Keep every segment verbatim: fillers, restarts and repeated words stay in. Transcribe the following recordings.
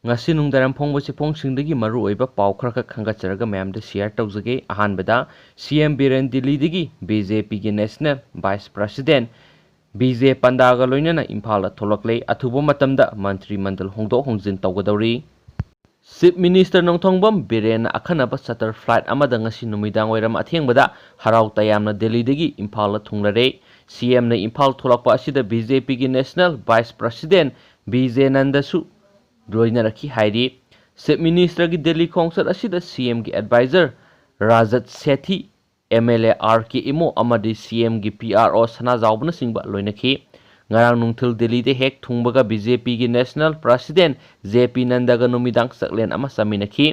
ꯉꯁꯤ ꯅꯨꯡꯗꯥꯡꯋꯥꯏꯔꯝ ꯐꯣꯡꯕ ꯆꯦꯐꯣꯡꯁꯤꯡꯗꯒꯤ ꯃꯔꯨꯑꯣꯏꯕ ꯄꯥꯎ ꯈꯔꯈꯛ ꯈꯟꯒꯠꯆꯔꯒ ꯃꯌꯥꯝꯗ ꯁꯤꯌꯔ ꯇꯧꯖꯒꯦ꯫ ꯑꯍꯥꯟꯕꯗ, ꯁꯤ ꯑꯦꯝ ꯕꯤꯔꯦꯟ ꯗꯤꯜꯂꯤꯗꯒꯤ ꯕꯤ ꯖꯦ ꯄꯤꯒꯤ national vice president B J ꯄꯟꯗꯥꯒ ꯂꯣꯏꯅꯅ ꯏꯝꯐꯥꯜꯗ ꯊꯣꯛꯂꯛꯂꯦ꯫ ꯑꯊꯨꯕ ꯃꯇꯝꯗ ꯃꯟꯇ꯭ꯔꯤ ꯃꯟꯗꯜ ꯍꯣꯡꯗꯣꯛ ꯍꯣꯡꯖꯤꯟ ꯇꯧꯒꯗꯧꯔꯤ꯫ ꯆꯤꯐ ꯃꯤꯅꯤꯁꯇꯔ ꯅꯣꯡꯊꯣꯡꯕꯝ ꯕꯤꯔꯦꯟꯅ ꯑꯈꯟꯅꯕ ꯆꯥꯔꯇꯔ ꯐ꯭ꯂꯥꯏꯠ ꯑꯃꯗ ꯉꯁꯤ ꯅꯨꯃꯤꯗꯥꯡ ꯋꯥꯏꯔꯝ ꯑꯊꯦꯡꯕꯗ ꯍꯔꯥꯎ ꯇꯌꯥꯝꯅ ꯗꯦꯜꯂꯤꯗꯒꯤ ꯏꯝꯐꯥꯜꯗ ꯊꯨꯡꯂꯔꯦ꯫ ꯁꯤ ꯑꯦꯝꯅ ꯏꯝꯐꯥꯜ ꯊꯣꯛꯂꯛꯄ ꯑꯁꯤꯗ ꯕꯤ ꯖꯦ ꯄꯤꯒꯤ national vice president B J ꯅꯟꯗꯁꯨ ꯂꯣꯏꯅꯔꯛꯈꯤ ꯍꯥꯏꯔꯤ꯫ ꯆꯤꯐ ꯃꯤꯅꯤꯁꯇꯔꯒꯤ ꯗꯦꯜꯂꯤ ꯈꯣꯡꯆꯠ ꯑꯁꯤꯗ ꯁꯤ ꯑꯦꯝꯒꯤ advisor Rajat Sethi, M L A R K Imo ꯑꯃꯗꯤ ꯁꯤ ꯑꯦꯝꯒꯤ ꯄꯤ ꯑꯥꯔ ꯑꯣ ꯁꯅꯥꯖꯥꯎꯕꯅꯆꯤꯡꯕ ꯂꯣꯏꯅꯈꯤ꯫ ꯉꯔꯥꯡ ꯅꯨꯡꯊꯤꯜ ꯗꯦꯜꯂꯤꯗ ꯍꯦꯛ ꯊꯨꯡꯕꯒ ꯕꯤ ꯖꯦ ꯄꯤꯒꯤ ꯅꯦꯁꯅꯦꯜ ꯄ꯭ꯔꯁꯤꯗꯦꯟ ꯖꯦ ꯄꯤ ꯅꯟꯗꯒ ꯅꯨꯃꯤꯗꯥꯡ ꯆꯥꯛꯂꯦꯟ ꯑꯃ ꯆꯥꯃꯤꯟꯅꯈꯤ꯫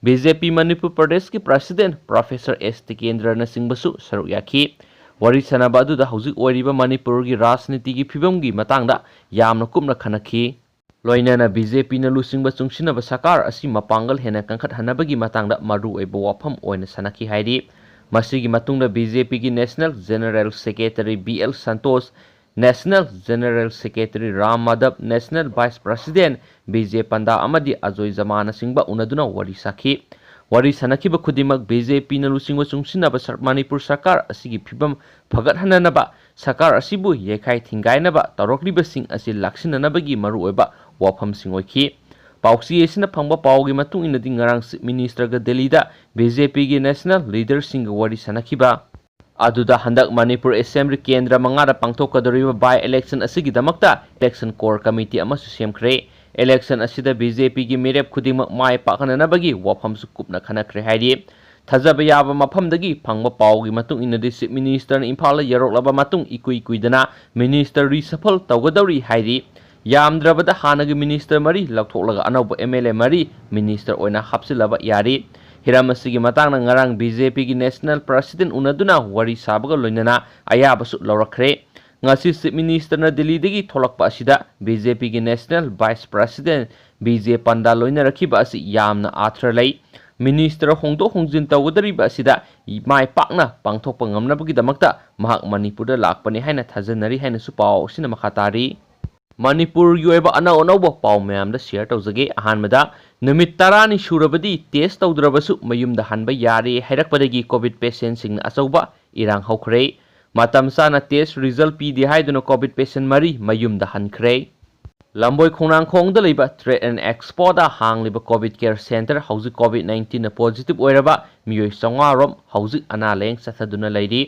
ꯕꯤ ꯖꯦ ꯄꯤ ꯃꯅꯤꯄꯨꯔ ꯄ꯭ꯔꯗꯦꯁꯀꯤ ꯄ꯭ꯔꯁꯤꯗꯦꯟ ꯄ꯭ꯔꯣꯐꯦꯁꯔ ꯑꯦꯁ ꯇꯤꯀꯦꯟꯗ꯭ꯔꯅꯆꯤꯡꯕꯁꯨ ꯁꯔꯨꯛ ꯌꯥꯈꯤ꯫ ꯋꯥꯔꯤ ꯁꯥꯟꯅꯕ ꯑꯗꯨꯗ ꯍꯧꯖꯤꯛ ꯑꯣꯏꯔꯤꯕ ꯃꯅꯤꯄꯨꯔꯒꯤ ꯔꯥꯖꯅꯤꯇꯤꯒꯤ ꯐꯤꯕꯝꯒꯤ ꯃꯇꯥꯡꯗ ꯌꯥꯝꯅ ꯀꯨꯞꯅ ꯈꯟꯅꯈꯤ꯫ ꯂꯣꯏꯅꯅ ꯕꯤ ꯖꯦ ꯄꯤꯅ ꯂꯨꯆꯤꯡꯕ ꯆꯨꯡꯁꯤꯟꯅꯕ ꯁꯔꯀꯥꯔ ꯑꯁꯤ ꯃꯄꯥꯡꯒꯜ ꯍꯦꯟꯅ ꯀꯟꯈꯠꯍꯟꯅꯕꯒꯤ ꯃꯇꯥꯡꯗ ꯃꯔꯨꯑꯣꯏꯕ ꯋꯥꯐꯝ ꯑꯣꯏꯅ ꯁꯥꯟꯅꯈꯤ ꯍꯥꯏꯔꯤ꯫ ꯃꯁꯤꯒꯤ ꯃꯇꯨꯡꯗ ꯕꯤ ꯖꯦ ꯄꯤꯒꯤ national general secretary B L Santosh, national general secretary Ram Madhav, national vice president B J Panda ꯑꯃꯗꯤ ꯑꯖꯣꯏ ꯖꯃꯥꯅꯆꯤꯡꯕ ꯎꯅꯗꯨꯅ ꯋꯥꯔꯤ ꯁꯥꯈꯤ꯫ ꯋꯥꯔꯤ ꯁꯥꯟꯅꯈꯤꯕ ꯈꯨꯗꯤꯡꯃꯛ ꯕꯤ ꯖꯦ ꯄꯤꯅ ꯂꯨꯆꯤꯡꯕ ꯆꯨꯡꯁꯤꯟꯅꯕ ꯁꯔ-, ꯃꯅꯤꯄꯨꯔ ꯁꯔꯀꯥꯔ ꯑꯁꯤꯒꯤ ꯐꯤꯕꯝ ꯐꯒꯠꯍꯟꯅꯅꯕ, ꯁꯔꯀꯥꯔ ꯑꯁꯤꯕꯨ ꯌꯩꯈꯥꯏ ꯊꯤꯡꯒꯥꯏꯅꯕ ꯇꯧꯔꯛꯂꯤꯕꯁꯤꯡ ꯑꯁꯤ ꯂꯥꯛꯁꯤꯟꯅꯅꯕꯒꯤ ꯃꯔꯨꯑꯣꯏꯕ ꯋꯥꯐꯝꯁꯤꯡ ꯑꯣꯏꯈꯤ꯫ ꯄꯥꯎꯆꯦ ꯑꯁꯤꯅ ꯐꯪꯕ ꯄꯥꯎꯒꯤ ꯃꯇꯨꯡ ꯏꯟꯅꯗꯤ, ꯉꯔꯥꯡ ꯆꯤꯐ ꯃꯤꯅꯤꯁꯇꯔꯒ ꯗꯦꯜꯂꯤꯗ ꯕꯤ ꯖꯦ ꯄꯤꯒꯤ ꯅꯦꯁꯅꯦꯜ ꯂꯤꯗꯔꯁꯤꯡꯒ ꯋꯥꯔꯤ ꯁꯥꯟꯅꯈꯤꯕ ꯑꯗꯨꯗ ꯍꯟꯗꯛ ꯃꯅꯤꯄꯨꯔ ꯑꯦꯁꯦꯝꯕ꯭ꯂꯤ ꯀꯦꯟꯗ꯭ꯔ ꯃꯉꯥꯗ ꯄꯥꯡꯊꯣꯛꯀꯗꯧꯔꯤꯕ ꯕꯥꯏ ꯏꯂꯦꯛꯁꯟ ꯑꯁꯤꯒꯤꯗꯃꯛꯇ ꯏꯂꯦꯛꯁꯟ ꯀꯣꯔ ꯀꯃꯤꯇꯤ ꯑꯃꯁꯨ ꯁꯦꯝꯈ꯭ꯔꯦ꯫ ꯏꯂꯦꯛꯁꯟ ꯑꯁꯤꯗ ꯕꯤ ꯖꯦ ꯄꯤꯒꯤ ꯃꯤꯔꯦꯞ ꯈꯨꯗꯤꯡꯃꯛ ꯃꯥꯏ ꯄꯥꯛꯍꯟꯅꯅꯕꯒꯤ ꯋꯥꯐꯝꯁꯨ ꯀꯨꯞꯅ ꯈꯟꯅꯈ꯭ꯔꯦ ꯍꯥꯏꯔꯤ꯫ ꯊꯥꯖꯕ ꯌꯥꯕ ꯃꯐꯝꯗꯒꯤ ꯐꯪꯕ ꯄꯥꯎꯒꯤ ꯃꯇꯨꯡ ꯏꯟꯅꯗꯤ, ꯆꯤꯐ ꯃꯤꯅꯤꯁꯇꯔꯅ ꯏꯝꯐꯥꯜꯗ ꯌꯧꯔꯛꯂꯕ ꯃꯇꯨꯡ ꯏꯀꯨꯏ ꯀꯨꯏꯗꯅ ꯃꯤꯅꯤꯁꯇꯔ ꯔꯤꯁꯐꯜ ꯇꯧꯒꯗꯧꯔꯤ ꯍꯥꯏꯔꯤ꯫ ꯌꯥꯝꯗ꯭ꯔꯕꯗ ꯍꯥꯟꯅꯒꯤ ꯃꯤꯅꯤꯁꯇꯔ ꯃꯔꯤ ꯂꯧꯊꯣꯛꯂꯒ ꯑꯅꯧꯕ ꯑꯦꯝ ꯑꯦꯜ ꯑꯦ ꯃꯔꯤ ꯃꯤꯅꯤꯁꯇꯔ ꯑꯣꯏꯅ ꯍꯥꯞꯆꯤꯜꯂꯕ ꯌꯥꯔꯤ꯫ ꯍꯤꯔꯝ ꯑꯁꯤꯒꯤ ꯃꯇꯥꯡꯗ ꯉꯔꯥꯡ ꯕꯤ ꯖꯦ ꯄꯤꯒꯤ ꯅꯦꯁꯅꯦꯜ ꯄ꯭ꯔꯁꯤꯗꯦꯟ ꯎꯅꯗꯨꯅ ꯋꯥꯔꯤ ꯁꯥꯕꯒ ꯂꯣꯏꯅꯅ ꯑꯌꯥꯕꯁꯨ ꯂꯧꯔꯛꯈ꯭ꯔꯦ꯫ ꯉꯁꯤ ꯆꯤꯐ ꯃꯤꯅꯤꯁꯇꯔꯅ ꯗꯤꯜꯂꯤꯗꯒꯤ ꯊꯣꯛꯂꯛꯄ ꯑꯁꯤꯗ ꯕꯤ ꯖꯦ ꯄꯤꯒꯤ national vice president B J Panda ꯂꯣꯏꯅꯔꯛꯈꯤꯕ ꯑꯁꯤ ꯌꯥꯝꯅ ꯑꯥꯊ꯭ꯔ ꯂꯩ꯫ ꯃꯤꯅꯤꯁꯇꯔ ꯍꯣꯡꯗꯣꯛ ꯍꯣꯡꯖꯤꯟ ꯇꯧꯒꯗꯧꯔꯤꯕ ꯑꯁꯤꯗ ꯃꯥꯏ ꯄꯥꯛꯅ ꯄꯥꯡꯊꯣꯛꯄ ꯉꯝꯅꯕꯒꯤꯗꯃꯛꯇ ꯃꯍꯥꯛ ꯃꯅꯤꯄꯨꯔꯗ ꯂꯥꯛꯄꯅꯤ ꯍꯥꯏꯅ ꯊꯥꯖꯅꯔꯤ ꯍꯥꯏꯅꯁꯨ ꯄꯥꯎ ꯑꯁꯤꯅ ꯃꯈꯥ ꯇꯥꯔꯤ꯫ ꯃꯅꯤꯄꯨꯔꯒꯤ ꯑꯣꯏꯕ ꯑꯅꯧ ꯑꯅꯧꯕ ꯄꯥꯎ ꯃꯌꯥꯝꯗ ꯁꯤꯌꯔ ꯇꯧꯖꯒꯦ꯫ ꯑꯍꯥꯟꯕꯗ, ꯅꯨꯃꯤꯠ ꯇꯔꯥꯅꯤ ꯁꯨꯔꯕꯗꯤ ꯇꯦꯁ ꯇꯧꯗ꯭ꯔꯕꯁꯨ ꯃꯌꯨꯝꯗ ꯍꯟꯕ ꯌꯥꯔꯦ ꯍꯥꯏꯔꯛꯄꯗꯒꯤ ꯀꯣꯚꯤꯗ ꯄꯦꯁꯦꯟꯁꯤꯡꯅ ꯑꯆꯧꯕ ꯏꯔꯥꯡ ꯍꯧꯈ꯭ꯔꯦ꯫ ꯃꯇꯝ ꯆꯥꯅ ꯇꯦꯁ ꯔꯤꯖꯜ ꯄꯤꯗꯦ ꯍꯥꯏꯗꯨꯅ ꯀꯣꯚꯤꯗ ꯄꯦꯁꯦꯟ ꯃꯔꯤ ꯃꯌꯨꯝꯗ ꯍꯟꯈ꯭ꯔꯦ꯫ ꯂꯝꯕꯣꯏ ꯈꯣꯡꯅꯥꯡꯈꯣꯡꯗ ꯂꯩꯕ Trade and Expoꯗ ꯍꯥꯡꯂꯤꯕ ꯀꯣꯚꯤꯗ ꯀꯦꯌꯔ ꯁꯦꯟꯇꯔ ꯍꯧꯖꯤꯛ ꯀꯣꯚꯤꯗ ꯅꯥꯏꯟꯇꯤꯟꯅ ꯄꯣꯖꯤꯇꯤꯚ ꯑꯣꯏꯔꯕ ꯃꯤꯑꯣꯏ ꯆꯥꯝꯃꯉꯥ ꯔꯣꯝ ꯍꯧꯖꯤꯛ ꯑꯅꯥ ꯂꯥꯌꯦꯡ ꯆꯠꯊꯗꯨꯅ ꯂꯩꯔꯤ꯫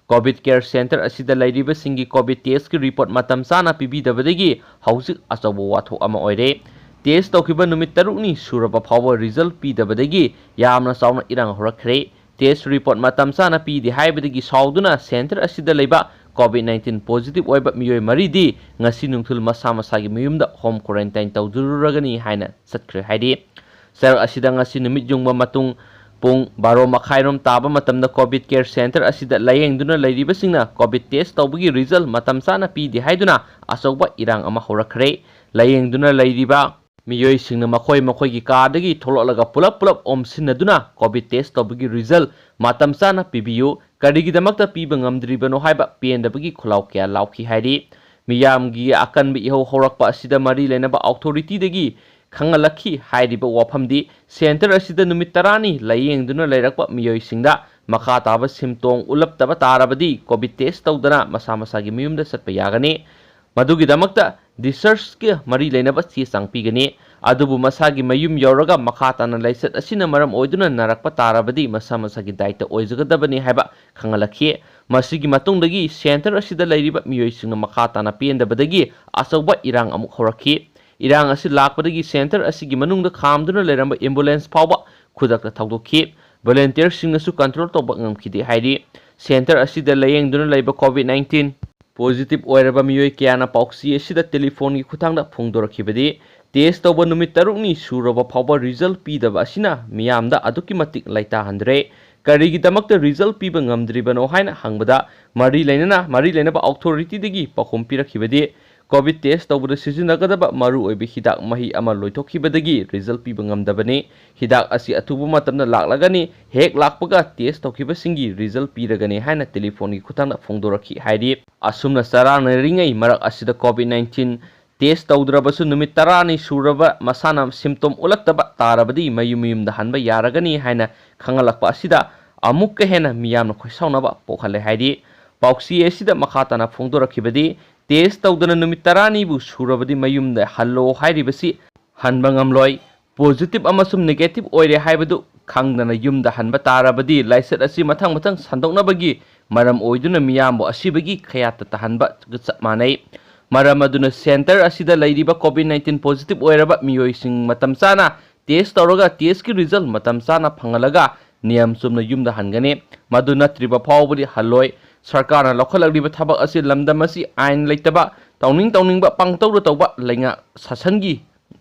ꯀꯣꯚꯤꯗ ꯀꯦꯌꯔ ꯁꯦꯟꯇꯔ ꯑꯁꯤꯗ ꯂꯩꯔꯤꯕꯁꯤꯡꯒꯤ ꯀꯣꯚꯤꯗ ꯇꯦꯁꯀꯤ ꯔꯤꯄꯣꯔꯠ ꯃꯇꯝ ꯆꯥꯅ ꯄꯤꯕꯤꯗꯕꯗꯒꯤ ꯍꯧꯖꯤꯛ ꯑꯆꯧꯕ ꯋꯥꯊꯣꯛ ꯑꯃ ꯑꯣꯏꯔꯦ꯫ ꯇꯦꯁ ꯇꯧꯈꯤꯕ ꯅꯨꯃꯤꯠ ꯇꯔꯨꯛꯅꯤ ꯁꯨꯔꯕ ꯐꯥꯎꯕ ꯔꯤꯖꯜ ꯄꯤꯗꯕꯗꯒꯤ ꯌꯥꯝꯅ ꯆꯥꯎꯅ ꯏꯔꯥꯡ ꯍꯧꯔꯛꯈ꯭ꯔꯦ꯫ ꯇꯦꯁ ꯔꯤꯄꯣꯔꯠ ꯃꯇꯝ ꯆꯥꯅ ꯄꯤꯗꯦ ꯍꯥꯏꯕꯗꯒꯤ ꯁꯥꯎꯗꯨꯅ ꯁꯦꯟꯇꯔ ꯑꯁꯤꯗ ꯂꯩꯕ ꯀꯣꯚꯤꯗ ꯅꯥꯏꯟꯇꯤꯟ ꯄꯣꯖꯤꯇꯤꯚ ꯑꯣꯏꯕ ꯃꯤꯑꯣꯏ ꯃꯔꯤꯗꯤ ꯉꯁꯤ ꯅꯨꯡꯊꯤꯜ ꯃꯁꯥ ꯃꯁꯥꯒꯤ ꯃꯌꯨꯝꯗ ꯍꯣꯝ ꯀ꯭ꯋꯥꯔꯦꯟꯇꯥꯏꯟ ꯇꯧꯖꯔꯨꯔꯒꯅꯤ ꯍꯥꯏꯅ ꯆꯠꯈ꯭ꯔꯦ ꯍꯥꯏꯔꯤ꯫ ꯆꯔꯛ ꯑꯁꯤꯗ ꯉꯁꯤ ꯅꯨꯃꯤꯠ ꯌꯨꯡꯕ ꯃꯇꯨꯡ ꯄꯨꯡ ꯕꯥꯔꯣ ꯃꯈꯥꯏꯔꯣꯝ ꯇꯥꯕ ꯃꯇꯝꯗ ꯀꯣꯚꯤꯗ ꯀꯦꯌꯔ ꯁꯦꯟꯇꯔ ꯑꯁꯤꯗ ꯂꯥꯌꯦꯡꯗꯨꯅ ꯂꯩꯔꯤꯕꯁꯤꯡꯅ ꯀꯣꯚꯤꯗ ꯇꯦꯁ ꯇꯧꯕꯒꯤ ꯔꯤꯖꯜ ꯃꯇꯝ ꯆꯥꯅ ꯄꯤꯗꯦ ꯍꯥꯏꯗꯨꯅ ꯑꯆꯧꯕ ꯏꯔꯥꯡ ꯑꯃ ꯍꯧꯔꯛꯈ꯭ꯔꯦ꯫ ꯂꯥꯌꯦꯡꯗꯨꯅ ꯂꯩꯔꯤꯕ ꯃꯤꯑꯣꯏꯁꯤꯡꯅ ꯃꯈꯣꯏ ꯃꯈꯣꯏꯒꯤ ꯀꯥꯗꯒꯤ ꯊꯣꯛꯂꯛꯂꯒ ꯄꯨꯂꯞ ꯄꯨꯂꯞ ꯑꯣꯝꯁꯤꯟꯅꯗꯨꯅ ꯀꯣꯚꯤꯗ ꯇꯦꯁ ꯇꯧꯕꯒꯤ ꯔꯤꯖꯜ ꯃꯇꯝ ꯆꯥꯅ ꯄꯤꯕꯤꯌꯨ, ꯀꯔꯤꯒꯤꯗꯃꯛꯇ ꯄꯤꯕ ꯉꯝꯗ꯭ꯔꯤꯕꯅꯣ ꯍꯥꯏꯕ ꯄꯦꯟꯗꯕꯒꯤ ꯈꯣꯜꯂꯥꯎ ꯀꯌꯥ ꯂꯥꯎꯈꯤ ꯍꯥꯏꯔꯤ꯫ ꯃꯤꯌꯥꯝꯒꯤ ꯑꯀꯟꯕ ꯏꯍꯧ ꯍꯧꯔꯛꯄ ꯑꯁꯤꯗ ꯃꯔꯤ ꯂꯩꯅꯕ ꯑꯣꯊꯣꯔꯤꯇꯤꯗꯒꯤ ꯈꯪꯍꯜꯂꯛꯈꯤ ꯍꯥꯏꯔꯤꯕ ꯋꯥꯐꯝꯗꯤ ꯁꯦꯟꯇꯔ ꯑꯁꯤꯗ ꯅꯨꯃꯤꯠ ꯇꯔꯥꯅꯤ ꯂꯥꯌꯦꯡꯗꯨꯅ ꯂꯩꯔꯛꯄ ꯃꯤꯑꯣꯏꯁꯤꯡꯗ ꯃꯈꯥ ꯇꯥꯕ ꯁꯤꯝꯇꯣꯝ ꯎꯠꯂꯛꯇꯕ ꯇꯥꯔꯕꯗꯤ ꯀꯣꯚꯤꯗ ꯇꯦꯁ ꯇꯧꯗꯅ ꯃꯁꯥ ꯃꯁꯥꯒꯤ ꯃꯌꯨꯝꯗ ꯆꯠꯄ ꯌꯥꯒꯅꯤ꯫ ꯃꯗꯨꯒꯤꯗꯃꯛꯇ ꯗꯤꯁꯆꯥꯔꯖꯀꯤ ꯃꯔꯤ ꯂꯩꯅꯕ ꯆꯦ ꯆꯥꯡ ꯄꯤꯒꯅꯤ꯫ ꯑꯗꯨꯕꯨ ꯃꯁꯥꯒꯤ ꯃꯌꯨꯝ ꯌꯧꯔꯒ ꯃꯈꯥ ꯇꯥꯅ ꯂꯥꯏꯆꯠ ꯑꯁꯤꯅ ꯃꯔꯝ ꯑꯣꯏꯗꯨꯅ ꯅꯥꯔꯛꯄ ꯇꯥꯔꯕꯗꯤ ꯃꯁꯥ ꯃꯁꯥꯒꯤ ꯗꯥꯏꯇ ꯑꯣꯏꯖꯒꯗꯕꯅꯤ ꯍꯥꯏꯕ ꯈꯪꯍꯜꯂꯛꯈꯤ꯫ ꯃꯁꯤꯒꯤ ꯃꯇꯨꯡꯗꯒꯤ ꯁꯦꯟꯇꯔ ꯑꯁꯤꯗ ꯂꯩꯔꯤꯕ ꯃꯤꯑꯣꯏꯁꯤꯡꯅ ꯃꯈꯥ ꯇꯥꯅ ꯄꯦꯟꯗꯕꯗꯒꯤ ꯑꯆꯧꯕ ꯏꯔꯥꯡ ꯑꯃꯨꯛ ꯍꯧꯔꯛꯈꯤ꯫ ꯏꯔꯥꯡ ꯑꯁꯤ ꯂꯥꯛꯄꯗꯒꯤ ꯁꯦꯟꯇꯔ ꯑꯁꯤꯒꯤ ꯃꯅꯨꯡꯗ ꯈꯥꯝꯗꯨꯅ ꯂꯩꯔꯝꯕ ꯑꯦꯝꯕꯨꯂꯦꯟꯁ ꯐꯥꯎꯕ ꯈꯨꯗꯛꯇ ꯊꯧꯗꯣꯛꯈꯤ꯫ ꯚꯣꯂꯨꯟꯇꯤꯌꯔꯁꯤꯡꯅꯁꯨ ꯀꯟꯇ꯭ꯔꯣꯜ ꯇꯧꯕ ꯉꯝꯈꯤꯗꯦ ꯍꯥꯏꯔꯤ꯫ ꯁꯦꯟꯇꯔ ꯑꯁꯤꯗ ꯂꯥꯌꯦꯡꯗꯨꯅ ꯂꯩꯕ ꯀꯣꯚꯤꯗ ꯅꯥꯏꯟꯇꯤꯟ ꯄꯣꯖꯤꯇꯤꯚ ꯑꯣꯏꯔꯕ ꯃꯤꯑꯣꯏ ꯀꯌꯥꯅ ꯄꯥꯎꯆꯦ ꯑꯁꯤꯗ ꯇꯦꯂꯤꯐꯣꯟꯒꯤ ꯈꯨꯠꯊꯥꯡꯗ ꯐꯣꯡꯗꯣꯔꯛꯈꯤꯕꯗꯤ, ꯇꯦꯁ ꯇꯧꯕ ꯅꯨꯃꯤꯠ ꯇꯔꯨꯛꯅꯤ ꯁꯨꯔꯕ ꯐꯥꯎꯕ ꯔꯤꯖꯜ ꯄꯤꯗꯕ ꯑꯁꯤꯅ ꯃꯤꯌꯥꯝꯗ ꯑꯗꯨꯛꯀꯤ ꯃꯇꯤꯛ ꯂꯩꯇꯥꯍꯟꯗ꯭ꯔꯦ꯫ ꯀꯔꯤꯒꯤꯗꯃꯛꯇ ꯔꯤꯖꯜ ꯄꯤꯕ ꯉꯝꯗ꯭ꯔꯤꯕꯅꯣ ꯍꯥꯏꯅ ꯍꯪꯕꯗ, ꯃꯔꯤ ꯂꯩꯅꯅ ꯃꯔꯤ ꯂꯩꯅꯕ ꯑꯣꯊꯣꯔꯤꯇꯤꯗꯒꯤ ꯄꯥꯎꯈꯨꯝ ꯄꯤꯔꯛꯈꯤꯕꯗꯤ, ꯀꯣꯚꯤꯗ ꯇꯦꯁ ꯇꯧꯕꯗ ꯁꯤꯖꯤꯟꯅꯒꯗꯕ ꯃꯔꯨꯑꯣꯏꯕ ꯍꯤꯗꯥꯛ ꯃꯍꯤ ꯑꯃ ꯂꯣꯏꯊꯣꯛꯈꯤꯕꯗꯒꯤ ꯔꯤꯖꯜ ꯄꯤꯕ ꯉꯝꯗꯕꯅꯤ꯫ ꯍꯤꯗꯥꯛ ꯑꯁꯤ ꯑꯊꯨꯕ ꯃꯇꯝꯗ ꯂꯥꯛꯂꯒꯅꯤ꯫ ꯍꯦꯛ ꯂꯥꯛꯄꯒ ꯇꯦꯁ ꯇꯧꯈꯤꯕꯁꯤꯡꯒꯤ ꯔꯤꯖꯜ ꯄꯤꯔꯒꯅꯤ ꯍꯥꯏꯅ ꯇꯦꯂꯤꯐꯣꯟꯒꯤ ꯈꯨꯠꯊꯥꯡꯗ ꯐꯣꯡꯗꯣꯔꯛꯈꯤ ꯍꯥꯏꯔꯤ꯫ ꯑꯁꯨꯝꯅ ꯆꯔꯥꯡꯅꯔꯤꯉꯩ ꯃꯔꯛ ꯑꯁꯤꯗ ꯀꯣꯚꯤꯗ ꯅꯥꯏꯟꯇꯤꯟ ꯇꯦꯁ ꯇꯧꯗ꯭ꯔꯕꯁꯨ ꯅꯨꯃꯤꯠ ꯇꯔꯥꯅꯤ ꯁꯨꯔꯕ ꯃꯁꯥꯅ ꯁꯤꯝꯇꯣꯝ ꯎꯠꯂꯛꯇꯕ ꯇꯥꯔꯕꯗꯤ ꯃꯌꯨꯝ ꯃꯌꯨꯝꯗ ꯍꯟꯕ ꯌꯥꯔꯒꯅꯤ ꯍꯥꯏꯅ ꯈꯪꯍꯜꯂꯛꯄ ꯑꯁꯤꯗ ꯑꯃꯨꯛꯀ ꯍꯦꯟꯅ ꯃꯤꯌꯥꯝꯅ ꯈꯣꯏꯁꯥꯎꯅꯕ ꯄꯣꯛꯍꯜꯂꯦ ꯍꯥꯏꯔꯤ꯫ ꯄꯥꯎꯆꯦ ꯑꯁꯤꯗ ꯃꯈꯥ ꯇꯥꯅ ꯐꯣꯡꯗꯣꯔꯛꯈꯤꯕꯗꯤ, ꯇꯦꯁ ꯇꯧꯗꯅ ꯅꯨꯃꯤꯠ ꯇꯔꯥꯅꯤꯕꯨ ꯁꯨꯔꯕꯗꯤ ꯃꯌꯨꯝꯗ ꯍꯜꯂꯣ ꯍꯥꯏꯔꯤꯕꯁꯤ ꯍꯟꯕ ꯉꯝꯂꯣꯏ꯫ ꯄꯣꯖꯤꯇꯤꯚ ꯑꯃꯁꯨꯡ ꯅꯦꯒꯦꯇꯤꯚ ꯑꯣꯏꯔꯦ ꯍꯥꯏꯕꯗꯨ ꯈꯪꯗꯅ ꯌꯨꯝꯗ ꯍꯟꯕ ꯇꯥꯔꯕꯗꯤ ꯂꯥꯏꯆꯠ ꯑꯁꯤ ꯃꯊꯪ ꯃꯊꯪ ꯁꯟꯗꯣꯛꯅꯕꯒꯤ ꯃꯔꯝ ꯑꯣꯏꯗꯨꯅ ꯃꯤꯌꯥꯝꯕꯨ ꯑꯁꯤꯕꯒꯤ ꯈꯌꯥꯠꯇ ꯇꯥꯍꯟꯕꯒ ꯆꯞ ꯃꯥꯟꯅꯩ꯫ ꯃꯔꯝ ꯑꯗꯨꯅ ꯁꯦꯟꯇꯔ ꯑꯁꯤꯗ ꯂꯩꯔꯤꯕ ꯀꯣꯚꯤꯗ ꯅꯥꯏꯟꯇꯤꯟ ꯄꯣꯖꯤꯇꯤꯚ ꯑꯣꯏꯔꯕ ꯃꯤꯑꯣꯏꯁꯤꯡ ꯃꯇꯝ ꯆꯥꯅ ꯇꯦꯁ ꯇꯧꯔꯒ ꯇꯦꯁꯀꯤ ꯔꯤꯖꯜ ꯃꯇꯝ ꯆꯥꯅ ꯐꯪꯍꯜꯂꯒ ꯅꯤꯌꯝ ꯆꯨꯝꯅ ꯌꯨꯝꯗ ꯍꯟꯒꯅꯤ꯫ ꯃꯗꯨ ꯅꯠꯇ꯭ꯔꯤꯕ ꯐꯥꯎꯕꯗꯤ ꯍꯜꯂꯣꯏ꯫ ꯁꯔꯀꯥꯔꯅ ꯂꯧꯈꯠꯂꯛꯂꯤꯕ ꯊꯕꯛ ꯑꯁꯤ ꯂꯝꯗꯝ ꯑꯁꯤ ꯑꯥꯏꯟ ꯂꯩꯇꯕ, ꯇꯧꯅꯤꯡ ꯇꯧꯅꯤꯡꯕ ꯄꯪꯇꯧꯗ ꯇꯧꯕ ꯂꯩꯉꯥꯛ ꯁꯥꯁꯟꯒꯤ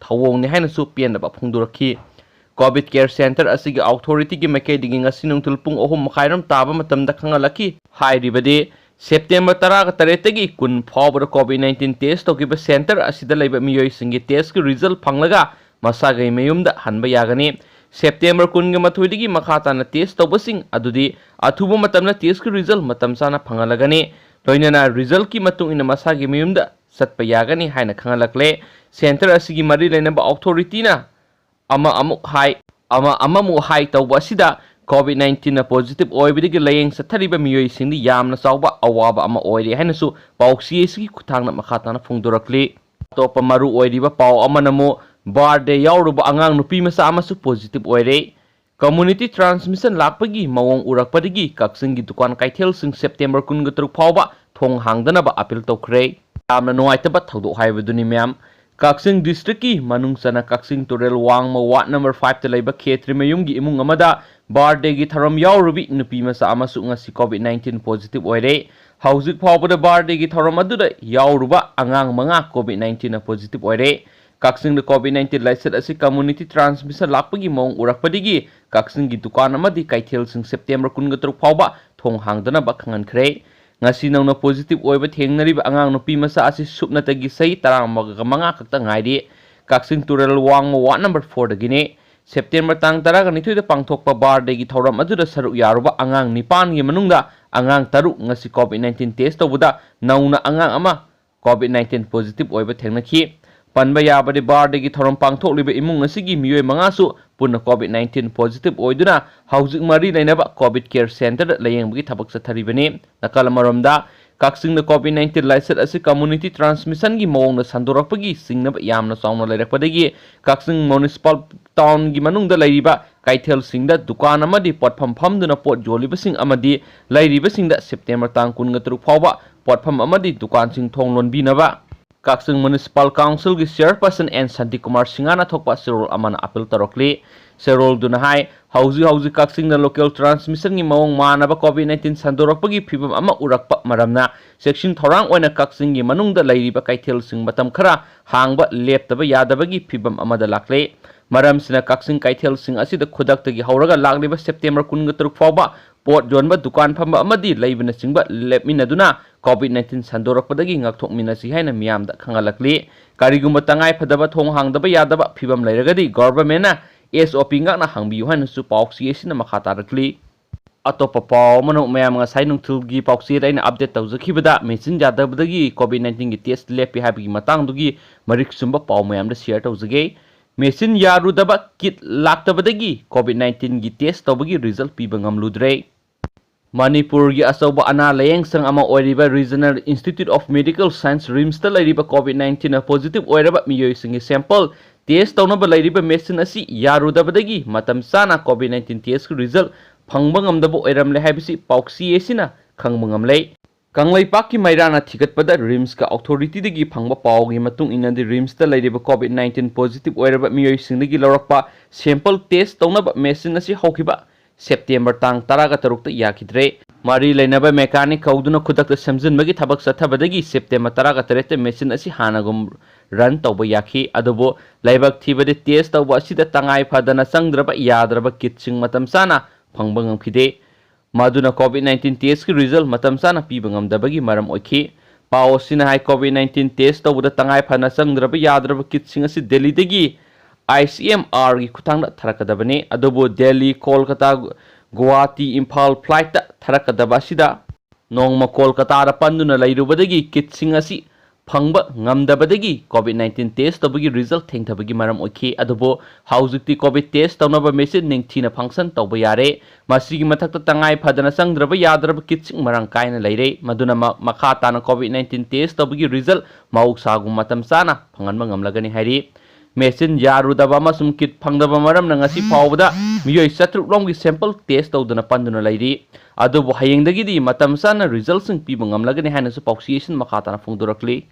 ꯊꯧꯑꯣꯡꯅꯤ ꯍꯥꯏꯅꯁꯨ ꯄꯦꯟꯗꯕ ꯐꯣꯡꯗꯣꯔꯛꯈꯤ꯫ ꯀꯣꯚꯤꯗ ꯀꯦꯌꯔ ꯁꯦꯟꯇꯔ ꯑꯁꯤꯒꯤ ꯑꯣꯊꯣꯔꯤꯇꯤꯒꯤ ꯃꯥꯏꯀꯩꯗꯒꯤ ꯉꯁꯤ ꯅꯨꯡꯊꯤꯜ ꯄꯨꯡ ꯑꯍꯨꯝ ꯃꯈꯥꯏꯔꯣꯝ ꯇꯥꯕ ꯃꯇꯝꯗ ꯈꯪꯍꯜꯂꯛꯈꯤ꯫ ꯍꯥꯏꯔꯤꯕꯗꯤ, ꯁꯦꯞꯇꯦꯝꯕꯔ ꯇꯔꯥꯒ ꯇꯔꯦꯠꯇꯒꯤ ꯀꯨꯟ ꯐꯥꯎꯕꯗ ꯀꯣꯚꯤꯗ ꯅꯥꯏꯟꯇꯤꯟ ꯇꯦꯁ ꯇꯧꯈꯤꯕ ꯁꯦꯟꯇꯔ ꯑꯁꯤꯗ ꯂꯩꯕ ꯃꯤꯑꯣꯏꯁꯤꯡꯒꯤ ꯇꯦꯁꯀꯤ ꯔꯤꯖꯜ ꯐꯪꯂꯒ ꯃꯁꯥꯒꯤ ꯃꯌꯨꯝꯗ ꯍꯟꯕ ꯌꯥꯒꯅꯤ꯫ ꯁꯦꯞꯇꯦꯝꯕꯔ ꯀꯨꯟꯒ ꯃꯥꯊꯣꯏꯗꯒꯤ ꯃꯈꯥ ꯇꯥꯅ ꯇꯦꯁ ꯇꯧꯕꯁꯤꯡ ꯑꯗꯨꯗꯤ ꯑꯊꯨꯕ ꯃꯇꯝꯗ ꯇꯦꯁꯀꯤ ꯔꯤꯖꯜ ꯃꯇꯝ ꯆꯥꯅ ꯐꯪꯍꯜꯂꯒꯅꯤ꯫ ꯂꯣꯏꯅꯅ ꯔꯤꯖꯜꯀꯤ ꯃꯇꯨꯡ ꯏꯟꯅ ꯃꯁꯥꯒꯤ ꯃꯌꯨꯝꯗ ꯆꯠꯄ ꯌꯥꯒꯅꯤ ꯍꯥꯏꯅ ꯈꯪꯍꯜꯂꯛꯂꯦ꯫ ꯁꯦꯟꯇꯔ ꯑꯁꯤꯒꯤ ꯃꯔꯤ ꯂꯩꯅꯕ ꯑꯣꯊꯣꯔꯤꯇꯤꯅ ꯑꯃ ꯑꯃꯨꯛ ꯍꯥꯏ, ꯑꯃ ꯑꯃꯃꯨꯛ ꯍꯥꯏ ꯇꯧꯕ ꯑꯁꯤꯗ ꯀꯣꯚꯤꯗ ꯅꯥꯏꯟꯇꯤꯟꯅ ꯄꯣꯖꯤꯇꯤꯚ ꯑꯣꯏꯕꯗꯒꯤ ꯂꯥꯌꯦꯡ ꯆꯠꯊꯔꯤꯕ ꯃꯤꯑꯣꯏꯁꯤꯡꯗꯤ ꯌꯥꯝꯅ ꯆꯥꯎꯕ ꯑꯋꯥꯕ ꯑꯃ ꯑꯣꯏꯔꯦ ꯍꯥꯏꯅꯁꯨ ꯄꯥꯎꯆꯦ ꯑꯁꯤꯒꯤ ꯈꯨꯠꯊꯥꯡꯗ ꯃꯈꯥ ꯇꯥꯅ ꯐꯣꯡꯗꯣꯔꯛꯂꯤ꯫ ꯑꯇꯣꯞꯄ ꯃꯔꯨ ꯑꯣꯏꯔꯤꯕ ꯄꯥꯎ ꯑꯃꯅ ꯑꯃꯨꯛ ꯕꯥꯔꯗꯦ ꯌꯥꯎꯔꯨꯕ ꯑꯉꯥꯡ ꯅꯨꯄꯤ ꯃꯆꯥ ꯑꯃꯁꯨ ꯄꯣꯖꯤꯇꯤꯚ ꯑꯣꯏꯔꯦ꯫ ꯀꯝꯃ꯭ꯌꯨꯅꯤꯇꯤ ꯇ꯭ꯔꯥꯟꯁꯃꯤꯁꯟ ꯂꯥꯛꯄꯒꯤ ꯃꯑꯣꯡ ꯎꯔꯛꯄꯗꯒꯤ ꯀꯛꯆꯤꯡꯒꯤ ꯗꯨꯀꯥꯟ ꯀꯩꯊꯦꯜꯁꯤꯡ ꯁꯦꯞꯇꯦꯝꯕꯔ ꯀꯨꯟꯒ ꯇꯔꯨꯛ ꯐꯥꯎꯕ ꯊꯣꯡ ꯍꯥꯡꯗꯅꯕ ꯑꯄꯤꯜ ꯇꯧꯈ꯭ꯔꯦ꯫ ꯌꯥꯝꯅ ꯅꯨꯡꯉꯥꯏꯇꯕ ꯊꯧꯗꯣꯛ ꯍꯥꯏꯕꯗꯨꯅꯤ ꯃꯌꯥꯝ꯫ ꯀꯛꯆꯤꯡ ꯗꯤꯁꯇ꯭ꯔꯤꯛꯀꯤ ꯃꯅꯨꯡ ꯆꯟꯅ ꯀꯛꯆꯤꯡ ꯇꯨꯔꯦꯜ ꯋꯥꯡꯃ ꯋꯥꯔꯗ ꯅꯝꯕꯔ ꯐꯥꯏꯚꯇ ꯂꯩꯕ ꯈꯦꯇ꯭ꯔꯤꯃꯌꯨꯝꯒꯤ ꯏꯃꯨꯡ ꯑꯃꯗ ꯕꯥꯔꯗꯦꯒꯤ ꯊꯧꯔꯝ ꯌꯥꯎꯔꯨꯕꯤ ꯅꯨꯄꯤ ꯃꯆꯥ ꯑꯃꯁꯨ ꯉꯁꯤ ꯀꯣꯚꯤꯗ ꯅꯥꯏꯟꯇꯤꯟ ꯄꯣꯖꯤꯇꯤꯚ ꯑꯣꯏꯔꯦ꯫ ꯍꯧꯖꯤꯛ ꯐꯥꯎꯕꯗ ꯕꯥꯔꯗꯦꯒꯤ ꯊꯧꯔꯝ ꯑꯗꯨꯗ ꯌꯥꯎꯔꯨꯕ ꯑꯉꯥꯡ ꯃꯉꯥ ꯀꯣꯚꯤꯗ ꯅꯥꯏꯟꯇꯤꯟꯅ ꯄꯣꯖꯤꯇꯤꯚ ꯑꯣꯏꯔꯦ꯫ ꯀꯛꯆꯤꯡꯗ ꯀꯣꯚꯤꯗ ꯅꯥꯏꯟꯇꯤꯟ ꯂꯥꯏꯆꯠ ꯑꯁꯤ ꯀꯝꯃ꯭ꯌꯨꯅꯤꯇꯤ ꯇ꯭ꯔꯥꯟꯁꯃꯤꯁꯟ ꯂꯥꯛꯄꯒꯤ ꯃꯑꯣꯡ ꯎꯔꯛꯄꯗꯒꯤ ꯀꯛꯆꯤꯡꯒꯤ ꯗꯨꯀꯥꯟ ꯑꯃꯗꯤ ꯀꯩꯊꯦꯜꯁꯤꯡ ꯁꯦꯞꯇꯦꯝꯕꯔ ꯀꯨꯟꯒ ꯇꯔꯨꯛ ꯐꯥꯎꯕ ꯊꯣꯡ ꯍꯥꯡꯗꯅꯕ ꯈꯪꯍꯟꯈ꯭ꯔꯦ꯫ ꯉꯁꯤ ꯅꯧꯅ positive ꯑꯣꯏꯕ ꯊꯦꯡꯅꯔꯤꯕ ꯑꯉꯥꯡ ꯅꯨꯄꯤ ꯃꯆꯥ ꯑꯁꯤ ꯁꯨꯞꯅꯇꯒꯤ ꯆꯍꯤ ꯇꯔꯥꯃꯉꯥ ꯈꯛꯇ ꯉꯥꯏꯔꯤ꯫ ꯀꯛꯆꯤꯡ ꯇꯨꯔꯦꯜ ꯋꯥꯡꯃ ward number four ꯗꯒꯤꯅꯤ꯫ September ꯇꯥꯡ ꯇꯔꯥꯒ ꯅꯤꯊꯣꯏꯗ ꯄꯥꯡꯊꯣꯛꯄ birthdayꯒꯤ ꯊꯧꯔꯝ ꯑꯗꯨꯗ ꯁꯔꯨꯛ ꯌꯥꯔꯨꯕ ꯑꯉꯥꯡ ꯅꯤꯄꯥꯟꯒꯤ ꯃꯅꯨꯡꯗ ꯑꯉꯥꯡ ꯇꯔꯨꯛ ꯉꯁꯤ COVID nineteen test ꯇꯧꯕꯗ ꯅꯧꯅ ꯑꯉꯥꯡ ꯑꯃ COVID nineteen positive ꯑꯣꯏꯕ ꯊꯦꯡꯅꯈꯤ꯫ ꯄꯟꯕ ꯌꯥꯕꯗꯤ, birthdayꯒꯤ ꯊꯧꯔꯝ ꯄꯥꯡꯊꯣꯛꯂꯤꯕ ꯏꯃꯨꯡ ꯑꯁꯤꯒꯤ ꯃꯤꯑꯣꯏ ꯃꯉꯥꯁꯨ ꯄꯨꯟꯅ COVID nineteen positive ꯑꯣꯏꯗꯨꯅ ꯍꯧꯖꯤꯛ ꯃꯔꯤ ꯂꯩꯅꯕ COVID care centreꯗ ꯂꯥꯌꯦꯡꯕꯒꯤ ꯊꯕꯛ ꯆꯠꯊꯔꯤꯕꯅꯤ꯫ ꯅꯥꯀꯜ ꯑꯃꯔꯣꯝꯗ, ꯀꯛꯆꯤꯡꯗ COVID nineteen ꯂꯥꯏꯆꯠ ꯑꯁꯤ community transmissionꯒꯤ ꯃꯑꯣꯡꯗ ꯁꯟꯗꯣꯔꯛꯄꯒꯤ ꯆꯤꯡꯅꯕ ꯌꯥꯝꯅ ꯆꯥꯎꯅ ꯂꯩꯔꯛꯄꯗꯒꯤ ꯀꯛꯆꯤꯡ municipal townꯒꯤ ꯃꯅꯨꯡꯗ ꯂꯩꯔꯤꯕ ꯀꯩꯊꯦꯜꯁꯤꯡꯗ ꯗꯨꯀꯥꯟ ꯑꯃꯗꯤ ꯄꯣꯠꯐꯝ ꯐꯝꯗꯨꯅ ꯄꯣꯠ ꯌꯣꯜꯂꯤꯕꯁꯤꯡ ꯑꯃꯗꯤ ꯂꯩꯔꯤꯕꯁꯤꯡꯗ September ꯇꯥꯡ ꯀꯨꯟꯒ ꯇꯔꯨꯛ ꯐꯥꯎꯕ ꯄꯣꯠꯐꯝ ꯑꯃꯗꯤ ꯗꯨꯀꯥꯟꯁꯤꯡ ꯊꯣꯡ ꯂꯣꯟꯕꯤꯅꯕ ꯀꯛꯆꯤꯡ Municipal Councilꯒꯤ chairperson N ꯁꯥꯟꯇꯤꯀꯨꯃꯥꯔ ꯁꯤꯡꯍꯅ ꯊꯣꯛꯄ ꯆꯦꯔꯣꯜ ꯑꯃꯅ appeal ꯇꯧꯔꯛꯂꯤ꯫ ꯆꯦꯔꯣꯜꯗꯨꯅ ꯍꯥꯏ, ꯍꯧꯖꯤꯛ ꯍꯧꯖꯤꯛ ꯀꯛꯆꯤꯡꯗ local transmissionꯒꯤ ꯃꯑꯣꯡ ꯃꯥꯟꯅꯕ COVID nineteen ꯁꯟꯗꯣꯔꯛꯄꯒꯤ ꯐꯤꯚꯝ ꯑꯃ ꯎꯔꯛꯄ ꯃꯔꯝꯅ ꯆꯦꯛꯁꯤꯟ ꯊꯧꯔꯥꯡ ꯑꯣꯏꯅ ꯀꯛꯆꯤꯡꯒꯤ ꯃꯅꯨꯡꯗ ꯂꯩꯔꯤꯕ ꯀꯩꯊꯦꯜꯁꯤꯡ ꯃꯇꯝ ꯈꯔ ꯍꯥꯡꯕ ꯂꯦꯞꯇꯕ ꯌꯥꯗꯕꯒꯤ ꯐꯤꯚꯝ ꯑꯃꯗ ꯂꯥꯛꯂꯦ꯫ ꯃꯔꯝꯁꯤꯅ ꯀꯛꯆꯤꯡ ꯀꯩꯊꯦꯜꯁꯤꯡ ꯑꯁꯤꯗ ꯈꯨꯗꯛꯇꯒꯤ ꯍꯧꯔꯒ ꯂꯥꯛꯂꯤꯕ September ꯀꯨꯟꯒ ꯇꯔꯨꯛ ꯐꯥꯎꯕ ꯄꯣꯠ ꯌꯣꯟꯕ, ꯗꯨꯀꯥꯟ ꯐꯝꯕ ꯑꯃꯗꯤ ꯂꯩꯕꯅꯆꯤꯡꯕ ꯂꯦꯞꯃꯤꯟꯅꯗꯨꯅ COVID nineteen ꯁꯟꯗꯣꯔꯛꯄꯗꯒꯤ ꯉꯥꯛꯊꯣꯛꯃꯤꯟꯅꯁꯤ ꯍꯥꯏꯅ ꯃꯤꯌꯥꯝꯗ ꯈꯪꯍꯜꯂꯛꯂꯤ꯫ ꯀꯔꯤꯒꯨꯝꯕ ꯇꯉꯥꯏ ꯐꯗꯕ ꯊꯣꯡ ꯍꯥꯡꯗꯕ ꯌꯥꯗꯕ ꯐꯤꯚꯝ ꯂꯩꯔꯒꯗꯤ governmentꯅ S O P ꯉꯥꯛꯅ ꯍꯥꯡꯕꯤꯌꯨ ꯍꯥꯏꯅꯁꯨ ꯄꯥꯎꯆꯦ ꯑꯁꯤꯅ ꯃꯈꯥ ꯇꯥꯔꯛꯂꯤ꯫ ꯑꯇꯣꯞꯄ ꯄꯥꯎ ꯑꯃꯅ, ꯃꯌꯥꯝ ꯉꯁꯥꯏ ꯅꯨꯡꯊꯤꯜꯒꯤ ꯄꯥꯎꯆꯦꯗ ꯑꯩꯅ update ꯇꯧꯖꯈꯤꯕꯗ machine ꯌꯥꯗꯕꯗꯒꯤ COVID nineteenꯒꯤ test ꯂꯦꯞꯄꯤ ꯍꯥꯏꯕꯒꯤ ꯃꯇꯥꯡꯗꯨꯒꯤ ꯃꯔꯤꯛ ꯆꯨꯝꯕ ꯄꯥꯎ ꯃꯌꯥꯝꯗ share ꯇꯧꯖꯒꯦ꯫ Machine ꯌꯥꯔꯨꯗꯕ kit ꯂꯥꯛꯇꯕꯗꯒꯤ COVID nineteenꯒꯤ test ꯇꯧꯕꯒꯤ result ꯄꯤꯕ ꯉꯝꯂꯨꯗ꯭ꯔꯦ꯫ ꯃꯅꯤꯄꯨꯔꯒꯤ ꯑꯆꯧꯕ ꯑꯅꯥ ꯂꯥꯌꯦꯡꯁꯪ ꯑꯃ ꯑꯣꯏꯔꯤꯕ Regional Institute of Medical Science, RIMSꯇ ꯂꯩꯔꯤꯕ COVID nineteenꯅ positive ꯑꯣꯏꯔꯕ ꯃꯤꯑꯣꯏꯁꯤꯡꯒꯤ sample test ꯇꯧꯅꯕ ꯂꯩꯔꯤꯕ machine ꯑꯁꯤ ꯌꯥꯔꯨꯗꯕꯗꯒꯤ ꯃꯇꯝ ꯆꯥꯅ COVID nineteen testꯀꯤ result ꯐꯪꯕ ꯉꯝꯗꯕ ꯑꯣꯏꯔꯝꯂꯦ ꯍꯥꯏꯕꯁꯤ ꯄꯥꯎꯆꯦ ꯑꯁꯤꯅ ꯈꯪꯕ ꯉꯝꯂꯦ꯫ ꯀꯪꯂꯩꯄꯥꯛꯀꯤ ꯃꯩꯔꯥꯅ ꯊꯤꯒꯠꯄꯗ RIMSꯀ authorityꯗꯒꯤ ꯐꯪꯕ ꯄꯥꯎꯒꯤ ꯃꯇꯨꯡ ꯏꯟꯅꯗꯤ, RIMSꯇ ꯂꯩꯔꯤꯕ COVID nineteen positive ꯑꯣꯏꯔꯕ ꯃꯤꯑꯣꯏꯁꯤꯡꯗꯒꯤ ꯂꯧꯔꯛꯄ sample test ꯇꯧꯅꯕ machine ꯑꯁꯤ ꯍꯧꯈꯤꯕ September ꯇꯥꯡ ꯇꯔꯥꯒ ꯇꯔꯨꯛꯇ ꯌꯥꯈꯤꯗ꯭ꯔꯦ꯫ ꯃꯔꯤ ꯂꯩꯅꯕ mechanic ꯀꯧꯗꯨꯅ ꯈꯨꯗꯛꯇ ꯁꯦꯝꯖꯤꯟꯕꯒꯤ ꯊꯕꯛ ꯆꯠꯊꯕꯗꯒꯤ September ꯇꯔꯥꯒ ꯇꯔꯦꯠꯇ machine ꯑꯁꯤ ꯍꯥꯟꯅꯒꯨꯝ run ꯇꯧꯕ ꯌꯥꯈꯤ꯫ ꯑꯗꯨꯕꯨ ꯂꯥꯏꯕꯛ ꯊꯤꯕꯗꯤ, test ꯇꯧꯕ ꯑꯁꯤꯗ ꯇꯉꯥꯏ ꯐꯗꯅ ꯆꯪꯗ꯭ꯔꯕ ꯌꯥꯗ꯭ꯔꯕ kitꯁꯤꯡ ꯃꯇꯝ ꯆꯥꯅ ꯐꯪꯕ ꯉꯝꯈꯤꯗꯦ꯫ ꯃꯗꯨꯅ COVID nineteen testꯀꯤ result ꯃꯇꯝ ꯆꯥꯅ ꯄꯤꯕ ꯉꯝꯗꯕꯒꯤ ꯃꯔꯝ ꯑꯣꯏꯈꯤ꯫ ꯄꯥꯎ ꯑꯁꯤꯅ ꯍꯥꯏ, COVID nineteen test ꯇꯧꯕꯗ ꯇꯉꯥꯏ ꯐꯗꯅ ꯆꯪꯗ꯭ꯔꯕ ꯌꯥꯗ꯭ꯔꯕ kitꯁꯤꯡ ꯑꯁꯤ ꯗꯦꯜꯂꯤꯗꯒꯤ ICMRꯒꯤ ꯈꯨꯠꯊꯥꯡꯗ ꯊꯥꯔꯛꯀꯗꯕꯅꯤ꯫ ꯑꯗꯨꯕꯨ ꯗꯦꯜꯂꯤ, ꯀꯣꯜꯀꯇꯥ, ꯒꯨꯋꯥꯍꯥꯇꯤ, ꯏꯝꯐꯥꯜ flightꯇ ꯊꯥꯔꯛꯀꯗꯕ ꯑꯁꯤꯗ ꯅꯣꯡꯃ ꯀꯣꯜꯀꯇꯥꯗ ꯄꯟꯗꯨꯅ ꯂꯩꯔꯨꯕꯗꯒꯤ kitꯁꯤꯡ ꯑꯁꯤ ꯐꯪꯕ ꯉꯝꯗꯕꯗꯒꯤ COVID nineteen test ꯇꯧꯕꯒꯤ result ꯊꯦꯡꯊꯕꯒꯤ ꯃꯔꯝ ꯑꯣꯏꯈꯤ꯫ ꯑꯗꯨꯕꯨ ꯍꯧꯖꯤꯛꯇꯤ COVID test ꯇꯧꯅꯕ machine ꯅꯤꯡꯊꯤꯅ function ꯇꯧꯕ ꯌꯥꯔꯦ꯫ ꯃꯁꯤꯒꯤ ꯃꯊꯛꯇ ꯇꯉꯥꯏ ꯐꯗꯅ ꯆꯪꯗ꯭ꯔꯕ ꯌꯥꯗ꯭ꯔꯕ kitꯁꯤꯡ ꯃꯔꯥꯡ ꯀꯥꯏꯅ ꯂꯩꯔꯦ꯫ ꯃꯗꯨꯅ ꯃ-, ꯃꯈꯥ ꯇꯥꯅ COVID nineteen test ꯇꯧꯕꯒꯤ result ꯃꯍꯧꯁꯥꯒꯨꯝ ꯃꯇꯝ ꯆꯥꯅ ꯐꯪꯍꯟꯕ ꯉꯝꯂꯒꯅꯤ ꯍꯥꯏꯔꯤ꯫ Machine ꯌꯥꯔꯨꯗꯕ ꯑꯃꯁꯨꯡ kit ꯐꯪꯗꯕ ꯃꯔꯝꯅ ꯉꯁꯤ ꯐꯥꯎꯕꯗ ꯃꯤꯑꯣꯏ ꯆꯥꯇ꯭ꯔꯨꯛ ꯂꯣꯝꯒꯤ sample test ꯇꯧꯗꯨꯅ ꯄꯟꯗꯨꯅ ꯂꯩꯔꯤ꯫ ꯑꯗꯨꯕꯨ ꯍꯌꯦꯡꯗꯒꯤꯗꯤ ꯃꯇꯝ ꯆꯥꯅ resultꯁꯤꯡ ꯄꯤꯕ ꯉꯝꯂꯒꯅꯤ ꯍꯥꯏꯅꯁꯨ ꯄꯥꯎꯆꯦꯁꯤꯡ ꯃꯈꯥ ꯇꯥꯅ ꯐꯣꯡꯗꯣꯔꯛꯂꯤ꯫